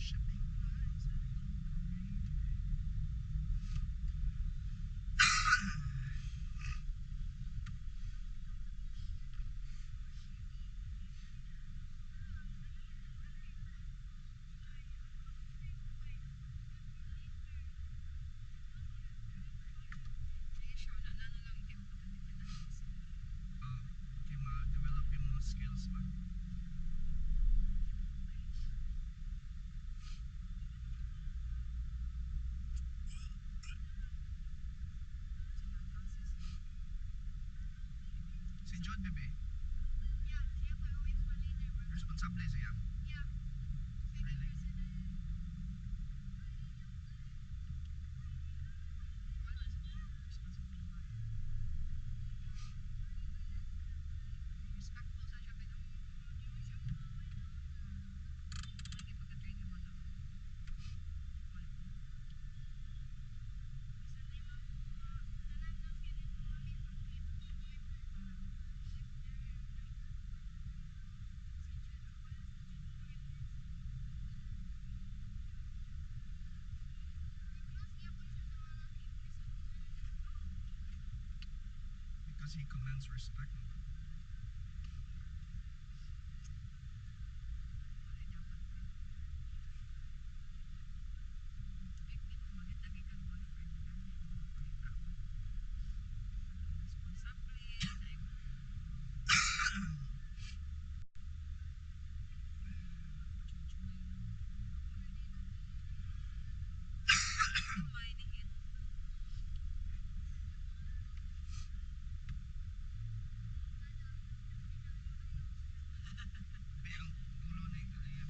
Shipping. Sige siya, wala na lang yung pagka-dependence. Kay ma-develop yung mga skills ba? Si Jude, bebe. Yeah, siya pa always for leader, bro. Responsable siya. Yeah. Second Really? president. Wala siya responsible ba? Respectful sa siya pero lagi pagka-train yung mga Bisan na yung mga tanan ng kinin mga meet Because he commands respect. Wala dapat. Makita kay kang boyfriend na tao. Responsable, like, may nihit. Be, ang gulo na yung kalaya.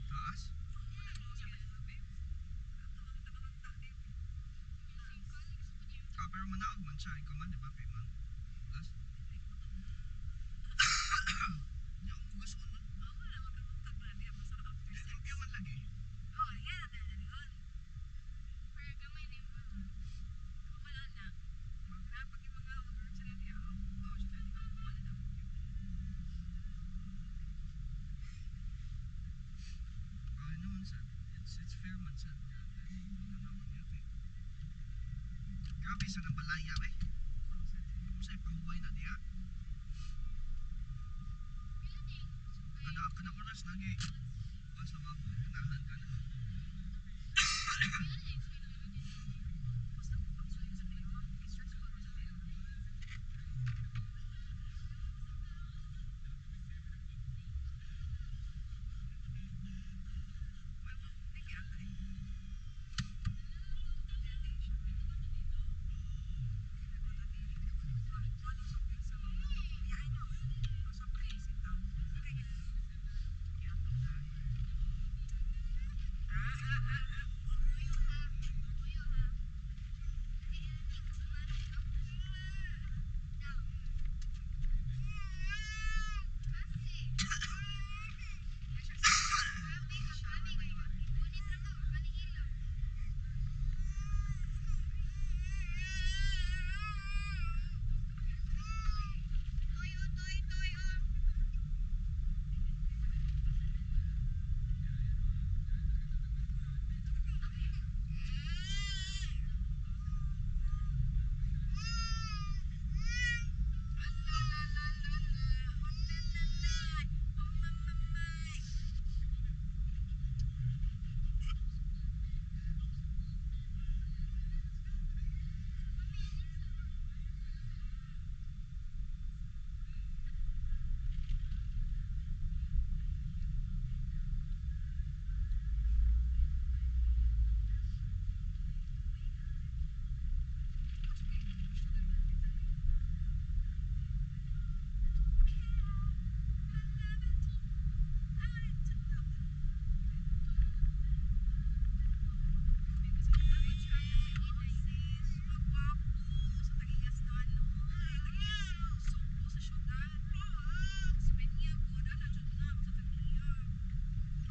Taas? Ah, pero manaog man siya. Ikaw man, di ba? Kay man. Plus? Nya, ang gusto ko nun. Limpyo man lagi. Ah, naman sir. It's It's fair man sad. Tanaw niya kay. Grabe sa nang balaya eh. Unsay pahuway na diha? Kana oras lagi. Kuan sa babo, ganahan ka na.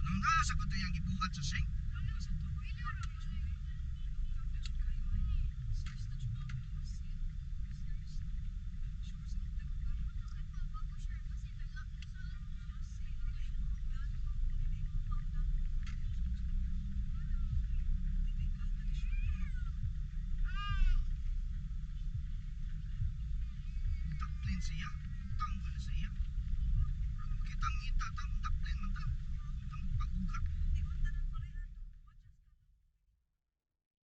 Anong naa sa ko yung gibuhat sa sink? Taplin siya. Utang ba na siya? Pero makitang ngita tang taplin man ta.